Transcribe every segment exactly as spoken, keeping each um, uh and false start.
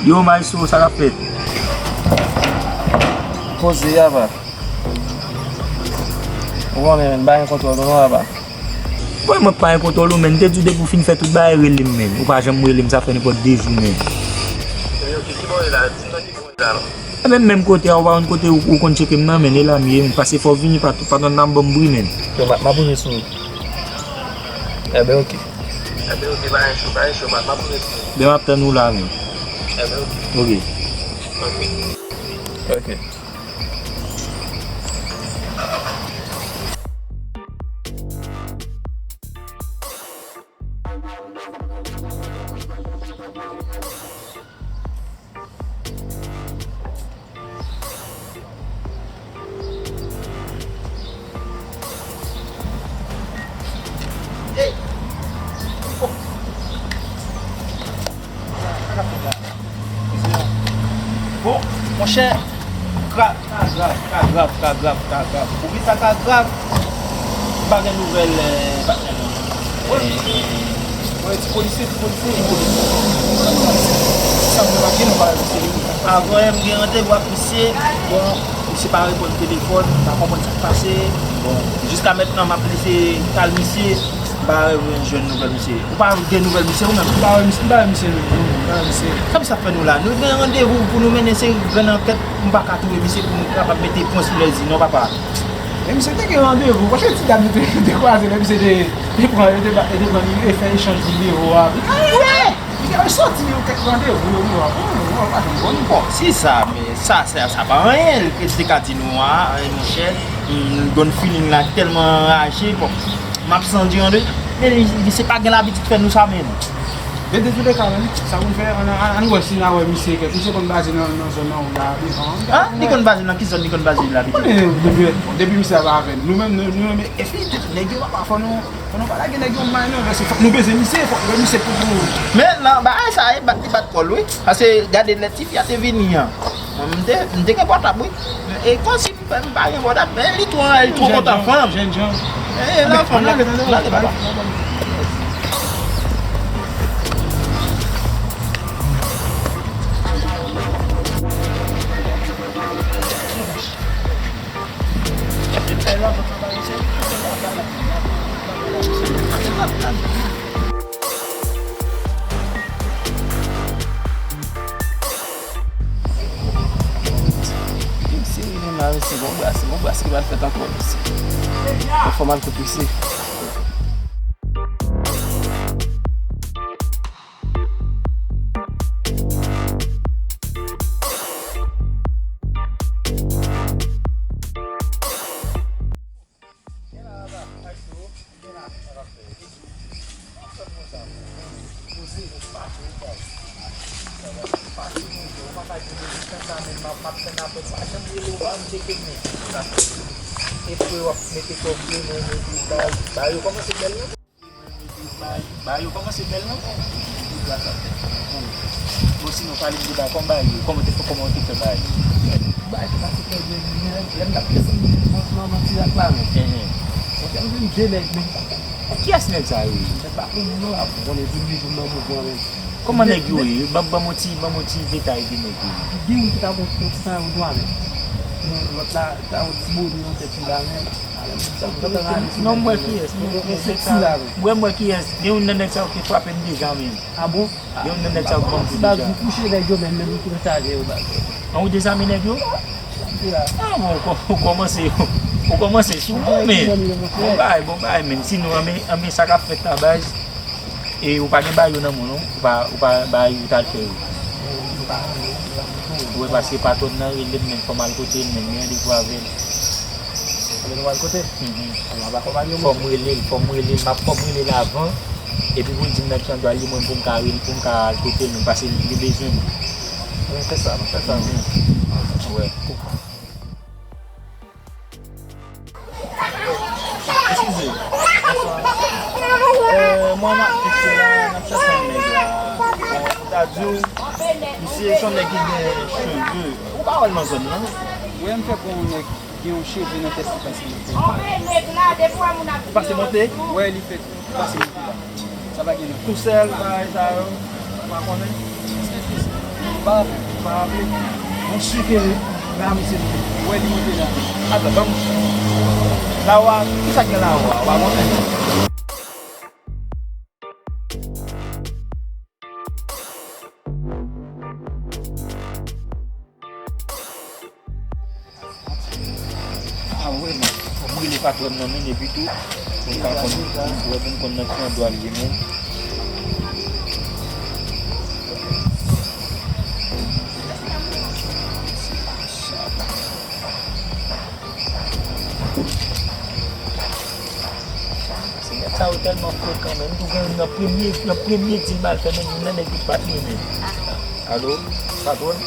Yo, maestro, sa k ap fèt? Poze, apa. Ou konnen, men, m pa gen kontwòl ou non, apa. Bon, mwen pa gen kontwòl ou, men. M te di w depi w fin fè tout bagay, rele m, men. Ou pa janm rele m, sa fè nenpòt de jou, men. Ebyen, menm, menm kote a, ou pa konn kote ou, ou konn tcheke m nan, men, e la m ye, men. Pase fò w vini, pa, pa tann nan ban m bri, men. Yo, m ap, m ap rive sou ou. Ebyen, oke. Ebyen, oke, pa gen cho, pa gen cho, m ap, m ap rive sou ou. Ben, m ap tann ou la, men. Ebyen, oke. Oke. Oke. Oke. Bon, monchè, ka, ka grav, ka grav, ka grav, ka grav. Poukisa ka grav? M pa gen nouvèl, eh, patnè m nan. Wi, ti polisye, ti polisye. Ti polisye. Sa m remarke, nou pa wè misye vini. Avan yè, m gen randevou ak misye. Bon, misye pa reponn telefòn, m pa konprann sa k pase. Bon, jiska mentnan, m ap lese kal misye. M pa jwenn nouvèl misye. Ou pa gen nouvèl misye ou menm? M pa wè misye, m pa wè misye menm, non, m pa wè misye. Sa misye ap fè nou la? Nou gen randevou pou nou mennen seri grenn ankèt, m pa ka twouve misye pou nou kapab mete pwen sou lèz i non, papa. Men misye te gen randevou, paske ti dam yo te, te kwaze lè misye te, te pran, yo te ba, yo te pran li, e fè echanj videyo a. Li ka, li ka soti yo kèk randevou yo, yo, yo, yo, pa janm bon. Bon, si sa, men sa, sa, sa pa anyen, li te ka di nou a, monchè, m, m, gon feeling la tèlman anraje, bon, m ap santi antre, men li, li se pa gen labitid fè nou sa menm. Men de tou de ka, menm, sa pou n fè, ann, ann, ann wè si n a wè misye kèk, misye konn baze nan, nan zòn nan ou la, devan. Ah, li konn baze nan ki zòn li konn baze la, depi? Konnen, depi, bon, depi misye ap avè n, nou menm, nou, nou menm, epi nèg yo pa, pa fò nou, fò nou pa lage nèg yo may non, men se fòk nou bezwen misye, fòk nou wè misye pou, pou. Men nan bagay sa, e bat li bat kò l, wi. Paske gade lè tifi a te vini an. Mwen, m te, m te gen pòtab, wi. E kòmsi m fè m pa gen pòtab, men li twò, li twò kontan fanm. Jènjan. E, e, nan fanm la, nan depa. Yon seri moun la, se gon bras, se gon bras ki pral fèt ankò, mesye. Fò m al kote se. Ba yo kòmanse bèl non. Bon, sinon, pale m de bagay, kòman bagay yo, kòman te, kòman yo te fè bagay yo? Bagay te pase trè byen, men lè m t ap desann nan, nan, nan Tirak la, men. Enhen. Bon, te vin de nèg, men. Kiyès nèg sa yo ye? Nèg pa konn non, ap konnen vin li vin nan mouvman, men. Kòman nèg yo ye? Ban, ban m yon ti, ban m yon ti detay de nèg yo. Gen youn ki ta gon, yon ti sanront nwa, men. Men lòt la, ta yon ti bone nan tèt li la, men. Non, m wè kiyès. M wè, m wè kiyès. Gen youn nan nèg sa yo ki frape m deja menm. Ah bon? Gen youn nan nèg sa yo ki ban m kou deja. Ti baz ou kouche nèg yo menm, menm ou tou chaje yo baz. An, ou dezame nèg yo? Ah bon, ou kò-, ou kòmanse, ou kòmanse sou mwen, men. Bon bagay, bon bagay, men. Sinon, an, men, an, men sa k ap fèt la, baz. E ou pa gen bagay yo nan men w non? Ou pa, ou pa bagay ou t al fè yo? Ou wè, paske patwòn nan rele m, men fò m al kote l, men gen randevou avè l. Fò m rele l, fò m rele l, m ap, fò m rele l avan. Epi pou l di m nan ki andwa l ye, mwen pou m ka rele, pou m ka al kote l, men paske li bezwen mwen. Fè sa, fè sa. Wè. Eskize. Bonswa. Eh, mwen, m ap pase la, m ap chache yon nèg la. Bon, m ta di w, misye se yon nèg ki gen cheve. Ou pa wè l nan zòn nan? Wi, m fè pran yon nèg ki gen yon cheve nan tèt li pase monte. Ou pase monte? Wi, li fèt pase monte la. Sa pa gen non. Tou sèl, bagay sa yo. Ou pa konnen? Pa, pa raple. Mwen si ke la, misye, ou wè li monte la. Atann, ban m. Lawa, kisa gen lawa? Ou pa konnen? Ah, wi, men. Fò m rele patwòn nan, men, epi tou, pou m ka konn, pou m, pou m konn nan ki andwa l ye, men. Se nèg sa yo tèlman frekan, men. M tou gen youn nan premye, nan premye di m al fè, men, youn nan nèg yo pa t renmen. Alo, patwòn?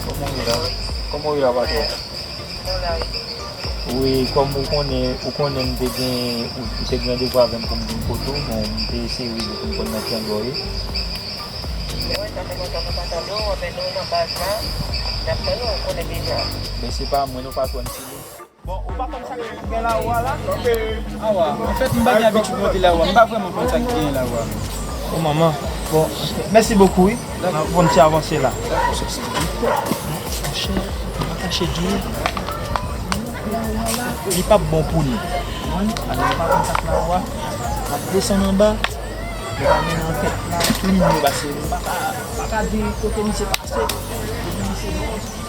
Kòman w ye la? Kòman w ye la, patwòn? Wi, kòm ou konnen, ou konnen m te gen, ou, ou te gen randevou avè m pou m vin kote w, bon, m te eseye rive pou m konn nan ki andwa w ye. Men se pa mwen, nou pa konn si li. Bon, ou pa konn sa k gen la ou a la? Awa, anfèt, m pa gen abitid monte la ou a. M pa vrèman konn sa k gen la ou a. O manman. Bon, mèsi bokou, wi. N ap fè yon ti avanse la. Monchè, m pa kache di w. Li p ap bon pou nou. Konprann? Alò, nou pa konn sa k la ou a. N ap desann anba. Nou pa mennen anfèt la. Tout moun yo pase. Nou pa ka, pa ka di kote misye pase. Kote misye pase.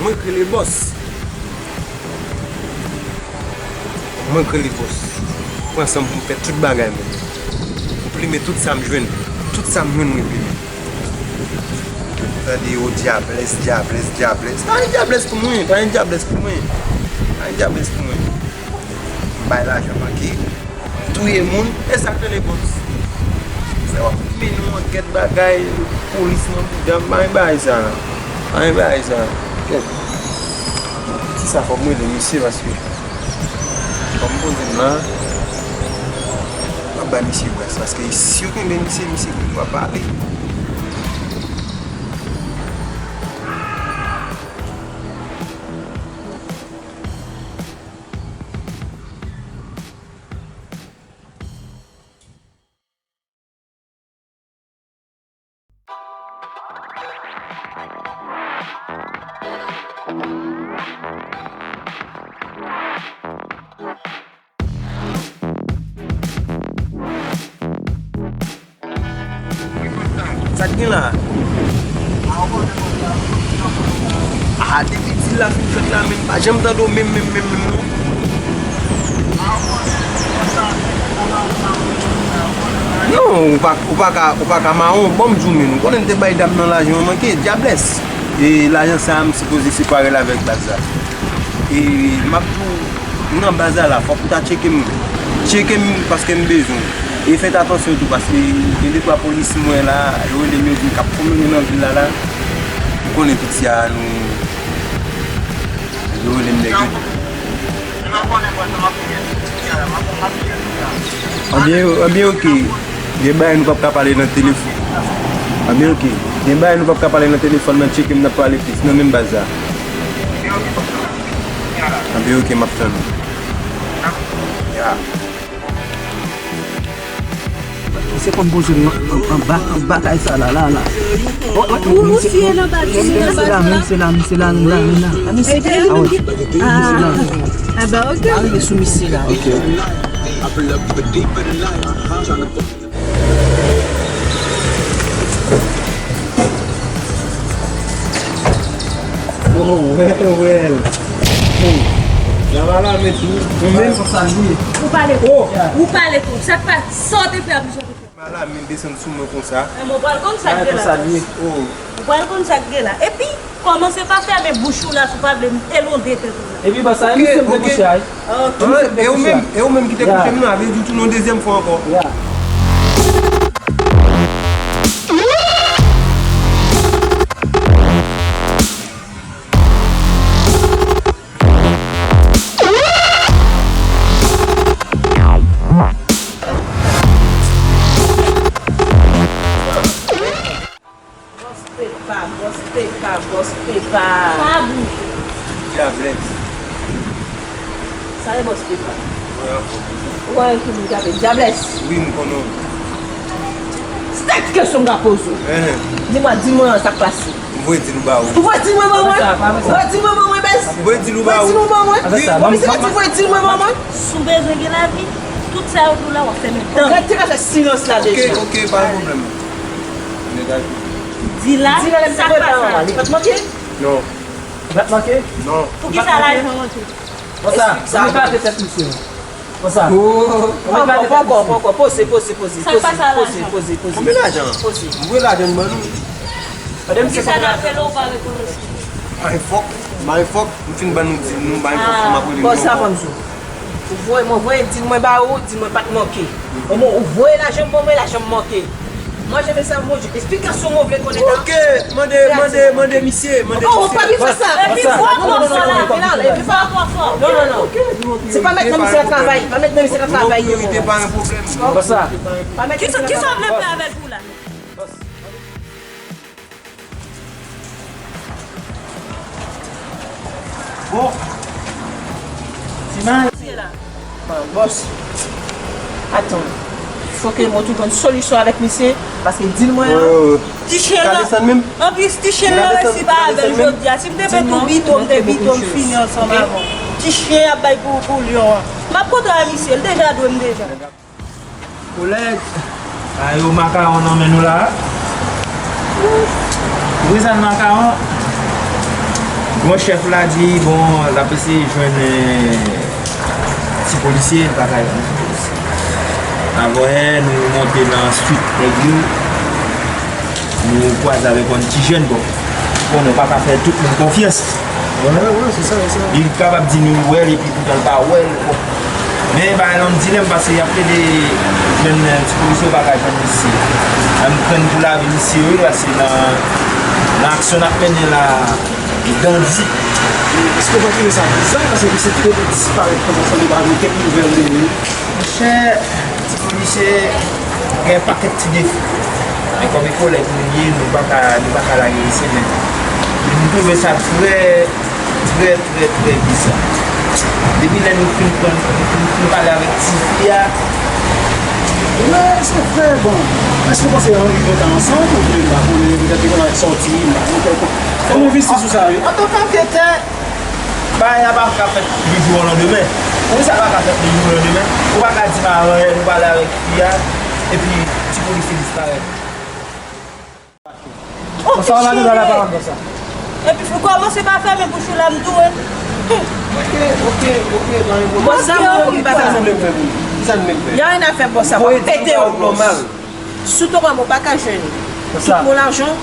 Mwen k rele bòs. Mwen k rele bòs. Pran san m pou m fè tout bagay mwen. M plime tout sa m jwenn. Tout sa m jwenn mwen plime. Tande yo dyablès, dyablès, dyablès. Pa gen dyablès pou mwen, pa gen dyablès pou mwen. Pa gen dyablès pou mwen. M bay lajan banke, touye moun, e sa k rele bòs. Sa w ap mennen yon kèt bagay, polis nan bouda m, pa gen bagay sa. Pa gen bagay sa. Kèt. Kisa fò m rele misye paske fò m poze m la. M ap bay misye bras paske si yo kenbe misye, misye gen dwa pale. Sa k gen la? A, depi di l la fin fèt la, men m pa janm tande w menm, menm, menm, menm, non. Non, ou pa, ou pa ka, ou pa ka mawon. Bon, m di w, men, ou konnen m te bay dam nan lajan manke, dyablès. E lajan sa a, m sipoze separe l avèk baz la. E m ap di w, m nan baz la la, fòk ou ta tcheke m. Tcheke m paske m bezwen w. E fèt atansyon tou, paske gen de twa polis m wè la, yo rele m, yo di m k ap pwomennen nan vil la la. Ou konnen tout sa a, nou, yo rele m nèg yo. Anben, anben, oke. Gen bagay nou p ap ka pale nan telefòn. Anben, oke. Gen bagay nou p ap ka pale nan telefòn nan, tcheke m, n ap pale plis nan menm baz la. Anben, oke, m ap tann ou. Ya. Misye konn poze m nan, an, anba, anba kay sa la, la, la. O, o, misye, misye la, misye la, misye la, misye la, la, la. A, misye, a, wi. Misye la. A, ba, oke. Pa rive sou misye la. Oke. I pull up with deeper than life. Tryna fuck. Oh, well, well. Hmm. Nan pale men tou. Ou menm konsa li ye. Ou pale tou. Ou pale tou. Sa k pa sa w te fè a plis w te fè. Pale men desann sou mwen konsa. Enben, ou pral konn sa k gen la. Oh. Ou pral konn sa k gen la. Epi, kòmanse pa fèmen bouch ou la si w pa vle m elonde tèt ou la. Epi, bòs sa, e misye m te kouche a, wi. E ou menm, e ou menm ki te kouche m nan, vle di w tounen yon dezyèm fwa ankò. Bòs Pepa, bòs Pepa, bòs Pepa. Sa bouch. Diablès. Sa e bòs Pepa. Ou wè ki moun k ap Diablès. Wi, m konnen w. Sèt kesyon m ka poze w. Di mwen, di mwen sa k pase. M voye dil ou ba ou. Ou voye dil mwen ban mwen? Ou voye dil mwen ban mwen, bèz? M voye dil ou ba ou. Ou voye dil mwen ban mwen? Wi. Ou misye ka di voye dil mwen ban mwen? Si w bezwen gen lavi, tout sa yo di w la, w ap fèmen dan w. Gade, te ka fè silans la deja. Ok, ok, pa gen pwoblèm. Di la, sa k pase la. Li pa t manke? Non. Li pa t manke? Non. Poukisa lajan manke? Konsa, ou ekate tèt misye. Konsa. Ou ekate tèt misye. Poko, poko, poko. Poze, poze, poze. Sa k pase a lajan? Poze, poze, poze. Konbyen lajan? Poze. M voye lajan ban nou. Poukisa n ap rele w pa rekonèt? May fòk, may fòk, m fin ban nou di nou, may fòk, m ap rele nou ankò. Bon, sa fò m di w. Ou voye, mwen voye dil mwen ba ou, dil mwen pa t manke. Omwen, ou voye lajan m ban mwen, lajan m manke. Mwen, je fè sa, mwen, je, esplikasyon mwen vle konnen la. Ok, mande, mande, mande misye, mande misye. Oh, ou pa vin fè sa. Epi vwa twò fò la. Non, non, non, non. Se pa met nan misye ka travay, pa met nan misye ka travay. Otorite pa yon pwoblèm. Konsa. Pa met nan misye ka travay. Kisa w vle fè avèk ou la? Bon. Ti mal. Bòs. Atann. Fò ke mwen tou jwenn solisyon avèk misye, paske dil mwen an. Ti chen nan. Anplis, ti chen nan resi pa avè l jodi a. Si m te fè tou bito, m te bito, m fini ansanm avè w. Ti chen ap bay pou, pou lyon an. M ap kontre a misye, l deja dwe m deja. Kolèg, a yo makawon nan men nou la. Ou prezan makawon. Bon, chèf la di, bon, l ap eseye jwenn, eh, ti polisye, l pa ka jwenn ti polisye. Avè nou monte nan swit nèg yo. Nou kwaze avèk yon ti jèn, bon, konnen w pa ka fè tout moun konfyans. Wi, wi, se sa, se sa. Li kapab di nou wè l epi poutan l pa wè l, bon. Men bagay la yon dilèm paske y ap plede jwenn, eh, ti polisye, yo pa ka jwenn misye. An m krenn pou lavi misye, wi, paske nan, nan aksyon n ap mennen la, dan di. Èske w pa twouve sa biza, paske misye te disparèt konsa san nou pa jwenn kèk nouvèl de li? Monchè, ti polisye gen pakèt ti defi. Men kòm e kolèg nou ye, nou pa ka, nou pa ka lage misye, men m twouve sa trè, trè, trè, trè biza. Depi lè nou fin pran, nou fin, fin pale avèk tifi a. Wi, se vre, bon. Èske w panse yo gentan ansanm oubyen m pa konnen, petèt yo gentan sòti, m pa konnen kèlkonk. Fò nou envesti sou sa, wi. Antanke anketè, bagay la pa ka fèt di jou o landemen. Poukisa pa ka fèt di jou o landemen? Ou pa ka di m avan yè nou pale avèk fi a, epi ti polisye disparèt. Konsa w la nou pral aparan konsa. Epi fou kòmanse pa fèmen bouch ou la m tou wi. Ok, ok, ok, pa gen pwoblèm. Bon, sa m vle m pa ka. Kisa nou vle m fè pou nou? Kisa nou vle m fè? Y a rien à faire, bòs sa, w ap pete yo. Nòmal. Sou twa mwa m pa ka jwenn. Tout mon lajan,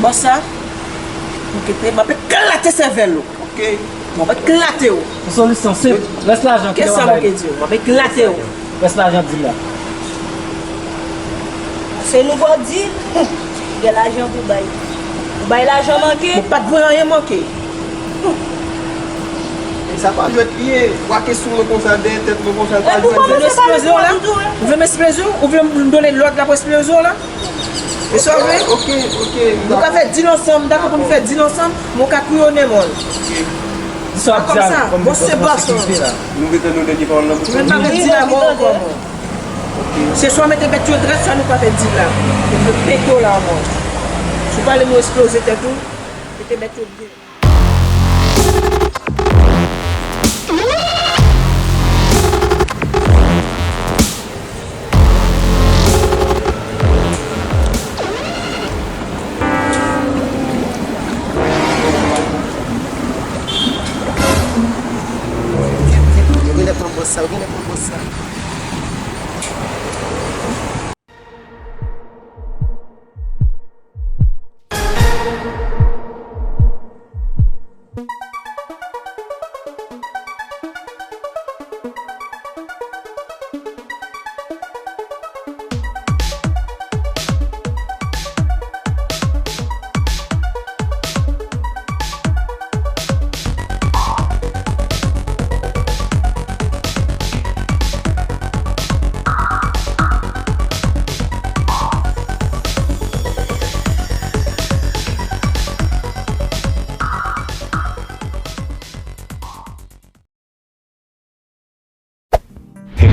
bòs sa, m kite, m ap eklate sèvèl ou. Ok. M ap eklate w. Yon solisyon senp. Rès lajan, kisa m ap di w? M ap eklate w. Rès lajan dil la. Se nou ba w dil, gen lajan pou bay. Ou bay lajan manke. Ou pa t voye anyen manke. E sa pa jwèt li ye. Wake sou mwen konsa, dèyè tèt mwen konsa, pa jwèt. Ou vle m esploze w la? Ou vle m esploze w? Ou vle m done lòd la pou esploze w la? E sa w vle? Ok, ok. Nou ka fè dil ansanm, dakò pou nou fè dil ansanm, men w ka kouyonnen mòn. Ok. Di sa w ap di a, kòm bòs se bòs. Nou rete nan dènye pawòl nan bouch ou. Mwen pa vle di la mò ankò mò. Se swa mete bèt yo drèt, swa nou pa fè dil la. Mwen vle pete w la mò. Si w pale nou esploze tèt ou, mete bèt yo drèt.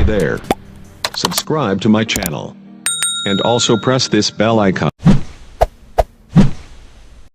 there. Subscribe to my channel. And also press this bell icon.